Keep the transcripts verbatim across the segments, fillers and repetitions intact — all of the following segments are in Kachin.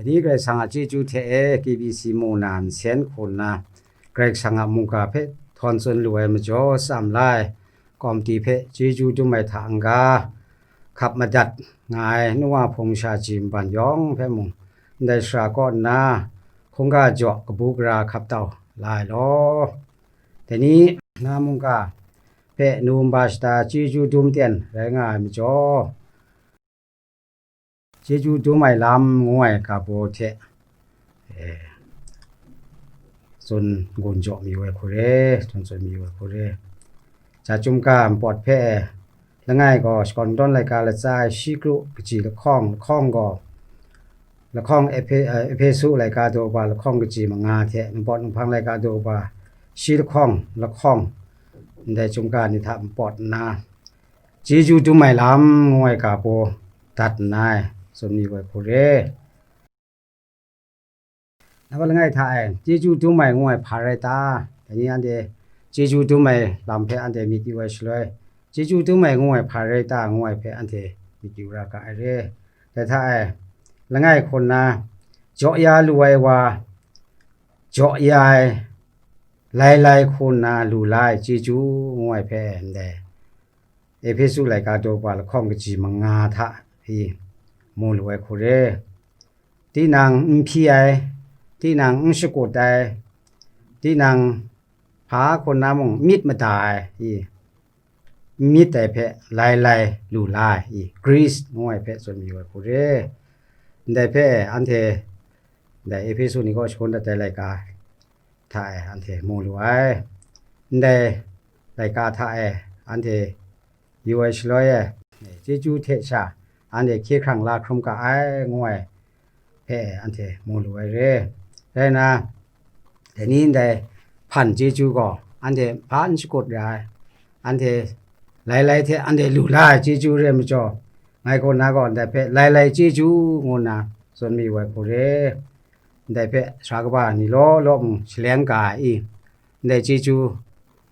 Ni Karai Kasang a chyeju hte e K B C mu na nsen hku nna, Karai Kasang a mungga hpe htawn tsun lu ai majaw tsam la ai, kawmti hpe chyeju dum ai hta n-ga, hkap madat nga ai nu wa hpung sha ji nban yawng hpe mung, ndai sara kaw nna, hkungga jaw kabu gara hkap tau la ai law. Dai ni, na mungga hpe numba shata chyeju dum ten rai nga ai majaw, chyeju dum ai lam ngu ai ga baw hte, eh, tsun gun jaw mayu ai hku re, tsun tsun mayu ai hku re. Chyum ga npawt hpe langai gaw shakawn kungdawn laika latsa ai shi kru kaji lahkawng, lahkawng gaw, lahkawng Ehpe-, eh, Ehpesu laika daw ba lahkawng kaji manga hte npawt nhpang laika daw ba shi lahkawng, lahkawng, ndai chyum ga ni hta npawt nna, chyeju dum ai lam ngu ai ga baw dat nna, tsun mayu ai hku re. Nang langai hta e, chyeju dum ai ngu ai hpa rai ta? Dai ni anhte chyeju dum ai lam hpe anhte myit yu ai shaloi, chyeju dum ai ngu ai hpa rai ta ngu ai hpe anhte myit yu ra ga ai re. Dai hta e, langai hku nna, jaw ya lu ai wa, jaw ya ai, lai lai hku nna lu la ai chyeju ngu ai hpe ndai Ehpesu laika daw ba lahkawng kaji manga hta pyi mu lu ai hku re. Tinang n hpyi ai, tinang n shakut ai, tinang hpa hku nna mung myit mada ai, i, n myit ai hpe lai lai lu la ai, i, Greece ngu ai hpe tsun mayu ai hku re. Ndai hpe anhte, ndai Ehpesu ni kaw shangun dat ai laika hta e anhte mu lu ai. Ndai laika hta e anhte yu ai shaloi e, chyeju hte sha anhte hkye hkrang la hkrum ga ai, ngu ai hpe anhte mu lu ai re. Rai nna, dai ni ndai hpan chyeju gaw anhte hpa n shakut ra ai, anhte lai lai hte anhte lu la ai chyeju re ai majaw, ngai kaw na gaw ndai hpe lai lai chyeju ngu nna tsun mayu ai hku re. Ndai hpe sara kaba ni law law mung shaleng ga ai i, ndai chyeju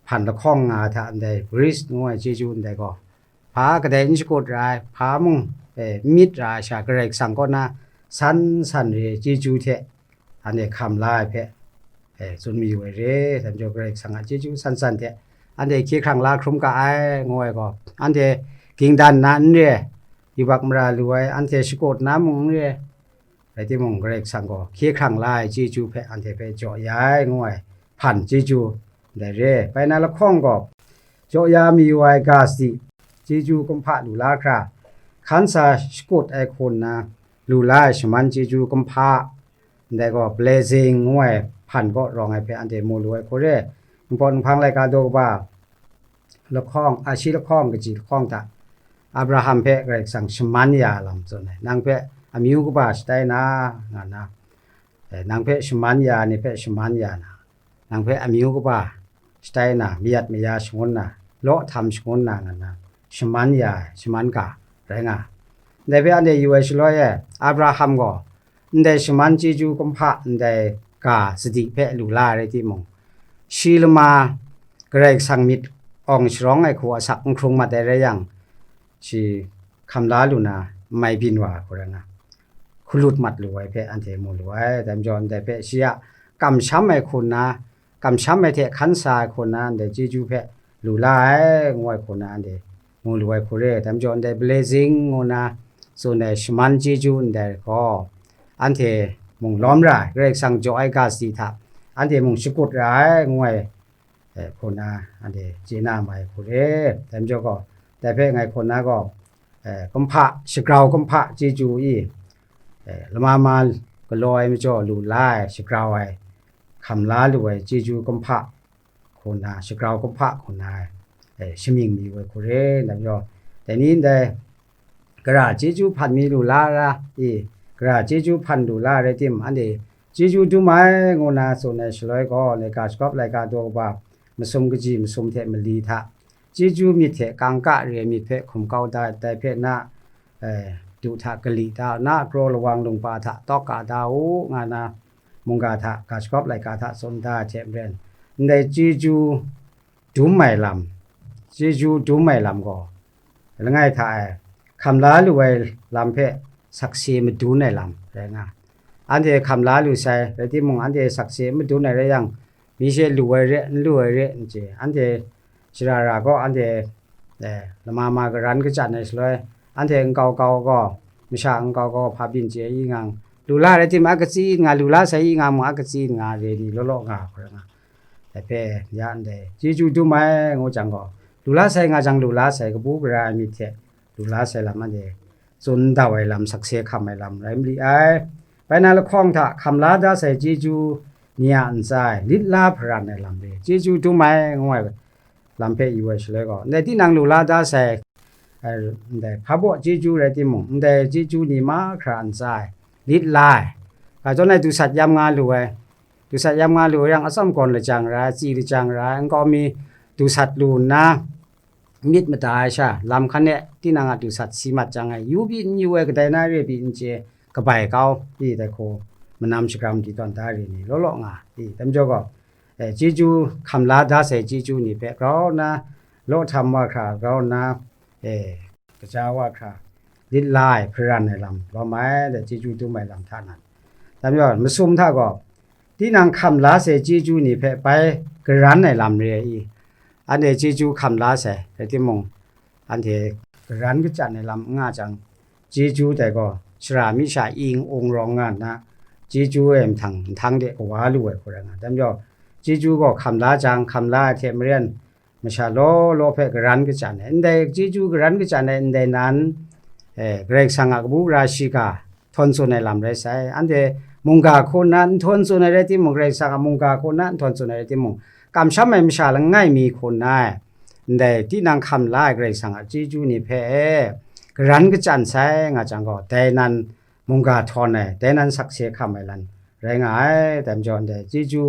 hpan lahkawng nga hta ndai Greece ngu ai chyeju ndai gaw, hpa kadai n shakut ra ai, hpa mung, e, n myit ra ai sha Karai Kasang kaw na san san re ai chyeju hte anhte hkam la ai hpe, e, tsun mayu ai re. Dai majaw Karai Kasang a chyeju san san hte anhte hkye hkrang la hkrum ga ai, ngu ai gaw, anhte ging dan na n re, yubak mara lu ai, anhte shakut na mung n re, rai timung, Karai Kasang gaw hkye hkrang la ai chyeju hpe anhte hpe jaw ya ai, ngu ai hpan chyeju ndai re. Bai na lahkawng gaw, jaw ya mayu ai ga sadi chyeju kumhpa lu la hkra, hkan sa shakut ai hku nna lu la ai shaman chyeju kumhpa, ndai gaw blessing ngu ai hpan kaw rawng ai hpe anhte mu lu ai hku re. Npawt nhpang laika daw kaba lahkawng, a, shi lahkawng kaji lahkawng hta, Abraham hpe Karai Kasang shaman ya lam tsun ai, nang hpe amyu kaba shatai na, nga nna, e, nang hpe shaman ya ni hpe shaman ya na, nang hpe amyu kaba shatai na, mayat maya shangun na, law htam shangun na, nga nna, shaman ya ai, shaman ga rai nga. Ndai hpe anhte yu ai shaloi e, Abraham gaw ndai shaman chyeju kumhpa ndai ga sadi hpe lu la ai rai timung, shi lama Karai Kasang myit awng sharawng ai hku asak n hkrung mat ai rai yang, shi hkam la lu na n mai byin wa ai hku rai nga, hku lut mat lu ai hpe anhte mu lu ai. Dai majaw ndai hpe shi a kamsham ai hku nna, kamsham ai hte hkan sa ai hku nna ndai chyeju hpe lu la ai, ngu ai hku nna anhte mu lu ai hku re. Dai majaw ndai blessing ngu nna tsun ai shaman chyeju ndai gaw, anhte mung lawm ra ai, Karai Kasang jaw ai ga sadi hta anhte mung shakut ra ai, ngu ai, e, hku nna anhte chye na mai ai hku re. Dai majaw gaw, dai hpe ngai hku nna gaw, e, kumhpa, shagrau kumhpa chyeju i, e, lama ma galaw ai majaw lu la ai, shagrau ai, hkam la lu ai chyeju kumhpa hku nna, shagrau kumhpa hku nna, e, shamying mayu ai hku re. Dai majaw, dai ni ndai gara chyeju hpan mi lu la ra i, gara chyeju hpan lu la rai tim, anhte chyeju dum ai ngu nna tsun ai shaloi gaw, laika shagawp laika daw kaba masum kaji masum hte mali hta, chyeju myit hte kangka re ai myit hpe hkum kau da ai, dai hpe na, e, du hta kali da u, na kraw lawang lungba hta tawk ka da u, nga nna mungga hta, ga shagawp laika hta tsun da ai hte maren, ndai chyeju dum ai lam, chyeju dum ai lam gaw, langai hta e, hkam la lu ai lam hpe sakse madun ai lam rai nga, anhte hkam la lu sai, rai timung, anhte sakse n madun ai rai yang, mi she lu ai re, n lu ai re, n chye, anhte shara ra gaw, anhte, eh, lama ma karan kachyan ai shaloi, anhte nkau kau gaw, masha nkau kau hpa byin chye i ngang, lu la rai timung, a katsi nga, lu la sai i nga mung, a katsi nga, re ni law law nga, hkoi nga. Dai hpe ya ndai, chyeju dum ai ngu jang gaw, lu la sai nga jang, lu la sai, kabu gara ai myit hte lu la sai lam anhte tsun dau ai lam, sakse hkam ai lam rai ma li ai. Bai na lahkawng hta hkam la da sai chyeju ni a ntsa e, lit la hparan ai lam re, chyeju dum ai ngu ai lam hpe yu ai shaloi gaw, ndai tinang lu la da sai, eh, ndai hpa baw chyeju rai timung, ndai chyeju ni mahkra ntsa e, lit la ai. Ga zawn ai dusat yam nga lu ai, dusat yam nga lu yang, atsawm gawn lajang ra ai, tsi lajang ra ai, nkau mi dusat lu nna, myit mada ai sha, lam hkan e tinang a dusat si mat jang ai, yu pyi n yu ai, kadai na re pyi n chye, kabai kau pyi dai hku, manam shagram di tawn da re ni law law nga pyi, dai majaw gaw, eh, chyeju hkam la da sai chyeju ni hpe grau nna, law htam wa hkra grau nna, eh, kaja wa hkra, lit la ai, hparan ai lam lawm ai, dai chyeju dum ai lam hta nan. Dai majaw, masum hta gaw, tinang hkam la sai chyeju ni hpe bai karan ai lam re ai i? Anhte chyeju hkam la sai, rai timung, anhte karan kachyan ai lam n nga jang, chyeju dai gaw, shara mi sha ing ung rawng nga nna, chyeju ai mahtang, nhtang de kawa lu ai hku rai nga. Dai majaw, chyeju gaw hkam la jang, hkam la ai hte maren, masha law law hpe karan kachyan ai, ndai chyeju karan kachyan ai ndai nan, eh, Karai Kasang a kabu gara shiga htawn tsun ai lam rai sai. Anhte mungga hku nna n htawn tsun ai rai timung, Karai Kasang a mungga hku nna n htawn tsun ai rai timung, kamsham ai masha langai mi hku nna, ndai tinang hkam la ai Karai Kasang a chyeju ni hpe e karan kachyan sai nga jang gaw, dai nan mungga htawn ai, dai nan sakse hkam ai lam rai nga ai. Dai majaw, ndai chyeju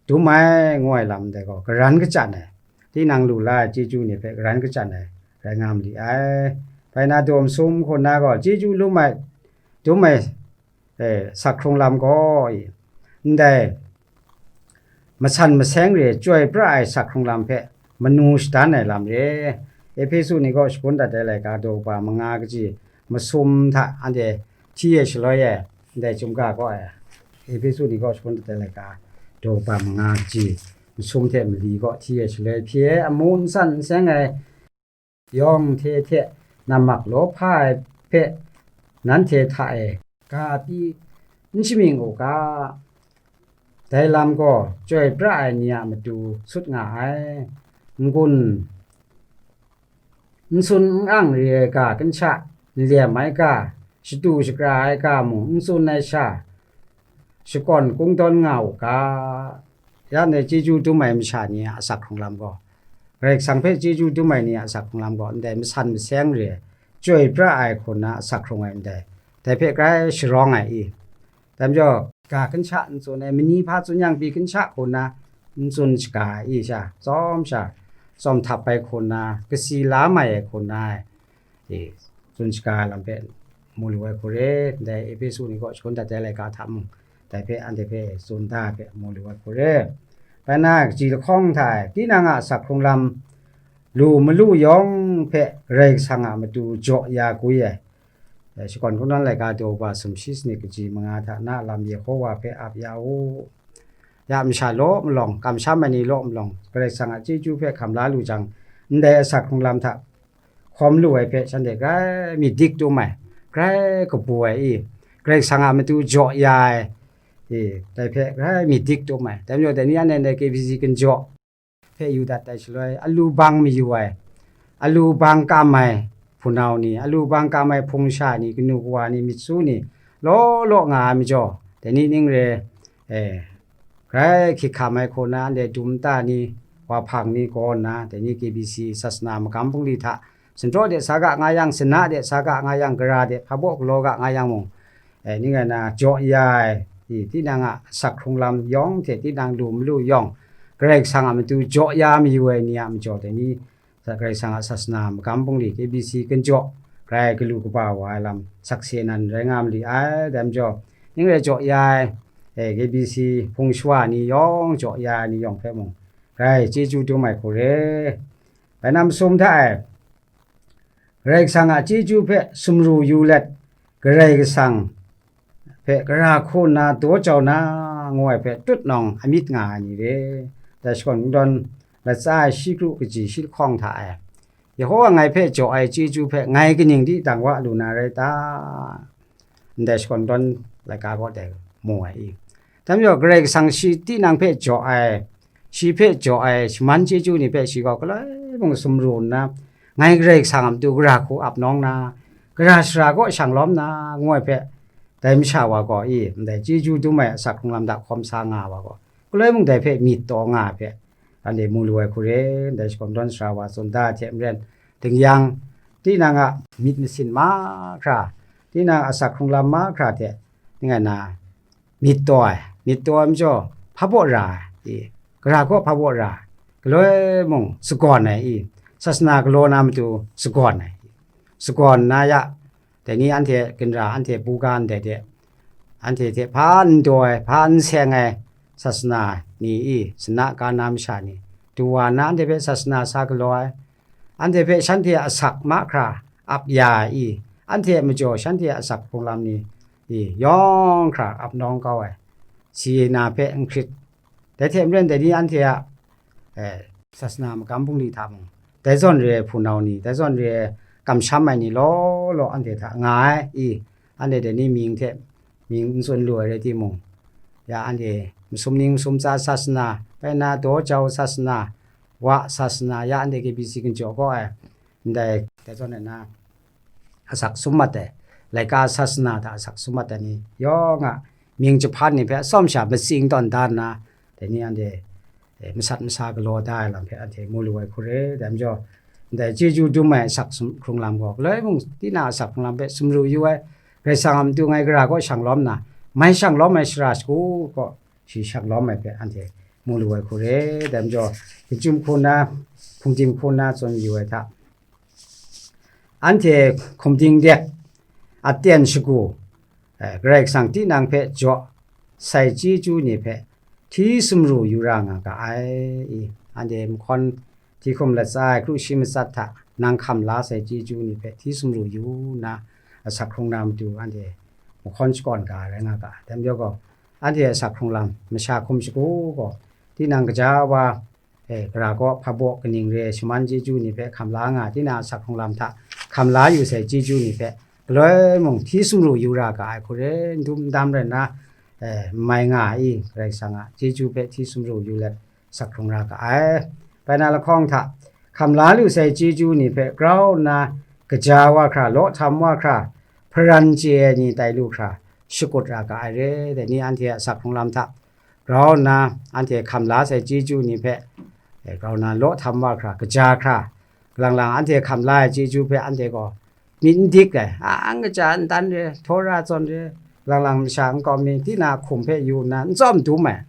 dum ai ngu ai lam ndai gaw, karan kachyan ai, tinang lu la ai chyeju ni hpe karan kachyan ai rai nga ma li ai. Bai na daw masum hku nna gaw, chyeju lum ai, dum ai, eh, sak hkrung lam gaw, i, ndai masan maseng re chyoi pra ai sak hkrung lam hpe manu shadan ai lam re. Ehpesu ni kaw shagun dat ai laika daw kaba manga kaji masum hta anhte hti e shaloi e, ndai chyum ga kaw ai, Ehpesu ni kaw shagun dat ai laika daw kaba manga kaji masum hte mali kaw hti e shaloi hpyi e, amu n san n seng ai yawng hte hte nammak lawhpa ai hpe nanhte hta e ga pyi n shamying u ga, dai lam gaw chyoi pra ai ni a matu sut nga ai. N-gun, n-sun n-ang re ai ga, kanhta n-lem ai ga, shatu shakra ai ga mung n tsun ai sha, shakawn kungdawn nga u ga, ya ndai chyeju dum ai masha ni a asak hkrung lam gaw, Karai Kasang hpe chyeju dum ai ni a asak hkrung lam gaw, ndai masan maseng re ai, chyoi pra ai hku nna asak hkrung ai ndai, dai hpe grai sharawng ai i? Dai majaw, ga kanhta n tsun ai, mani hpa tsun yang pyi kanhta hku nna n tsun shaga ai i sha, tsawm sha, tsawm htap ai hku nna, kasi la mai ai hku nna, e, tsun shaga ai lam hpe mu lu ai hku re, ndai Ehpesu ni kaw shagun dat ai laika hta mung, dai hpe anhte hpe tsun da ai hpe mu lu ai hku re. Bai na, kaji lahkawng hta e, tinang a asak hkrung lam lu malu yawng hpe Karai Kasang a matu jaw ya gwi ai, e, shakawn kungdawn laika daw kaba sumshi sanit kaji manga hta na a lam Yehowa hpe ap ya u. Ya masha law malawng, kamsham ai ni law malawng, Karai Kasang a chyeju hpe hkam la lu jang, ndai asak hkrung lam hta hkawm lu ai hpe shanhte grai myit dik tum ai, grai kabu ai i, Karai Kasang a matu jaw ya ai i, dai hpe grai myit dik tum ai. Dai majaw, dai ni anhte ndai K B C Ginjaw hpe yu dat ai shaloi, alu bang mayu ai, alu bang kam ai hpunau ni, alu bang kam ai hpung sha ni, kanu kawa ni, myit su ni, law law nga ai majaw, dai ni ning re, e, grai hkyik hkam ai hku na, ndai dum nta ni, wa hpang ni gaw nna, dai ni K B C sasana magam bungli hta, sinpraw de sa ga nga yang, sana de sa ga nga yang, gara de hpa baw galaw ga nga yang mung, e, ning rai na, jaw ya ai, i, tinang a asak hkrung lam yawng hte tinang lu malu yawng, Karai Kasang a matu jaw ya mayu ai ni a majaw dai ni, sa Karai Kasang a sasana magam bungli K B C Ginjaw grai galu kaba wa ai lam sakse nan rai nga ma li ai. Dai majaw, ning rai jaw ya ai, e, K B C hpung shawa ni yawng, jaw ya ai ni yawng hpe mung, grai chyeju dum ai hku re. Bai na masum hta e, Karai Kasang a chyeju hpe sumru yu let, Karai Kasang hpe gara hku nna daw jau na, ngu ai hpe tut nawng a myit nga ai ni re. Dai shakawn kungdawn latsa ai shi kru kaji shi lahkawng hta e, Yehowa ngai hpe jaw ai chyeju hpe ngai kaning di dang wa lu na rai ta? Ndai shakawn kungdawn laika kaw dai mu ai i. Dai majaw, Karai Kasang shi tinang hpe jaw ai, shi hpe jaw ai shaman chyeju ni hpe shi gaw galoi mung sumru nna, ngai Karai Kasang a matu gara hku ap nawng na, gara shara kaw shang lawm na, ngu ai hpe, dai masha wa gaw i, ndai chyeju dum ai asak hkrung lam hta hkawm sa nga ai wa gaw, galoi mung dai hpe myit taw nga ai hpe, anhte mu lu ai hku re. Ndai shakawn kungdawn sara wa tsun da ai hte maren, ding yang, tinang a myit masin mahkra, tinang a asak hkrung lam mahkra hte, ning ai na, myit taw ai, myit taw ai majaw, hpa baw ra ai, i, gara kaw hpa baw ra ai, galoi mung sagawn ai, i, sasana galaw na matu sagawn ai, sagawn na ya, dai ni anhte ginra, anhte buga ndai de, anhte hte hpa n daw ai, hpa n seng ai sasana ni i, sana ka na masha ni, du wa nna anhte hpe sasana sa galaw ai, anhte hpe shanhte a asak mahkra ap ya ai i, anhte a majaw shanhte a asak hkrung lam ni i, yawng hkra ap nawng kau ai, si na hpe n hkrit. Dai hte maren dai ni anhte a, eh, sasana magam bungli hta mung, dai zawn re ai hpunau ni, dai zawn re ai kamsham ai ni law law anhte hta nga ai i, anhte dai ni mying hte mying n tsun lu ai rai timung, ya anhte masum ning masum tsa sasana, bai na daw jau sasana, wa sasana, ya anhte K B C ginjaw kaw ai, ndai dai zawn ai na, asak sum mat ai, laika sasana hta asak sum mat ai ni yawng a mying jahpan ni hpe atsawm sha matsing tawn da nna, dai ni anhte, eh, masat masa galaw da ai lam hpe anhte mu lu ai hku re. Dai majaw, ndai chyeju dum ai asak sum hkrung lam gaw, galoi mung tinang asak hkrung lam hpe sumru yu ai, Karai Kasang a matu ngai gara kaw shang lawm na, mai shang lawm ai shara shagu kaw shi shang lawm ai hpe anhte mu lu ai hku re. Dai majaw, hkum hku nna, hkum hku nna tsun yu ai hta, anhte hkum dek, aten shagu, eh, Karai Kasang tinang hpe jaw sai chyeju ni hpe hti sumru yu ra nga ga ai. I, anhte mahkawn hti hkum latsa ai kru shi matsat hta nang hkam la sai chyeju ni hpe hti sumru yu nna, asak hkrung na matu anhte mahkawn shakawn ga ai rai nga ga ai. Dai majaw gaw, anhte asak hkrung lam masha hkum shagu gaw, tinang gaja wa, eh, gara kaw hpa baw kaning re ai shaman chyeju ni hpe hkam la nga, tinang asak hkrung lam hta hkam la yu sai chyeju ni hpe galoi mung hti sumru yu ra ga ai hku re, n dum n dam rai nna, eh, n mai nga ai i, Karai Kasang a chyeju hpe hti sumru yu let asak hkrung ra ga ai. Bai na lahkawng hta, hkam la lu sai chyeju ni hpe grau nna, gaja wa hkra, law htam wa hkra, hparan chye ai ni tai lu hkra, shakut ra ga ai re. Dai ni anhte a asak hkrung lam hta grau nna, anhte hkam la sai chyeju ni hpe, eh, grau nna law htam wa hkra, kaja hkra, lang lang anhte hkam la ai chyeju hpe anhte gaw myit n dik ai, a, n kaja n dan re, htawra zawn re, lang lang masha nkau mi, tinang a hkum hpe yu nna n tsawm dum ai,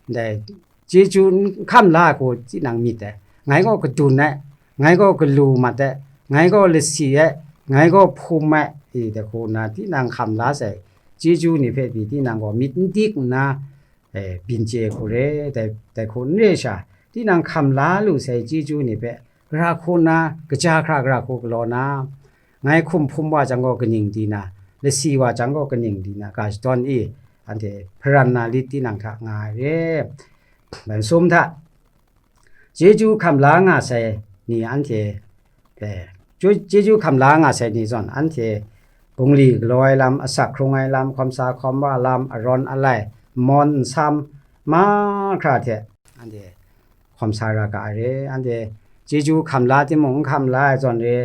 ndai chyeju n hkam la ai hku tinang myit ai, ngai gaw kadun ai, ngai gaw galu mat ai, ngai gaw lasi ai, ngai gaw hpum ai, i, dai hku nna tinang hkam la sai chyeju ni hpe pyi tinang gaw myit n dik nna, eh, byin chye hku re, dai, dai hku n re sha, tinang hkam la lu sai chyeju ni hpe, gara hku nna, kaja hkra gara hku galaw na, ngai hkum hpum wa jang gaw kaning di na, lasi wa jang gaw kaning di na, ga shadawn i, anhte hparan na lit tinang hta nga ai re. Bai masum hta, chyeju hkam la nga sai ni anhte, eh, chyeju hkam la nga sai ni zawn, anhte bungli galaw ai lam, asak hkrung ai lam, hkawm sa hkawm wa lam, arawn alai, mawn nsam, mahkra hte anhte hkawm sa ra ga ai re. Anhte chyeju hkam la timung, n hkam la ai zawn re,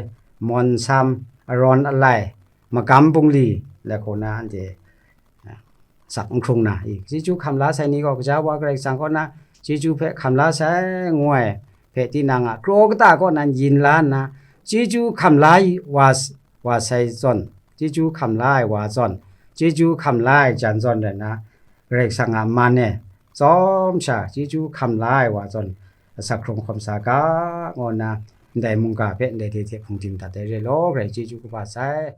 mawn nsam, arawn alai, magam bungli, lai hku na anhte, ah, sak n hkrung na, i, chyeju hkam la sai ni gaw, gaja wa Karai Kasang kaw na chyeju hpe hkam la sai, ngu ai hpe tinang a kraw kata kaw nan yin la nna, chyeju hkam la wa, wa sai zawn, chyeju hkam la ai wa zawn, chyeju hkam la ai jan zawn rai nna, Karai Kasang a man e tsawm sha chyeju hkam la ai wa zawn, asak hkrung hkawm sa ga, ngu nna, ndai mungga hpe ndai hte hte hpungdim dat ai re law, Karai chyeju kaba sai.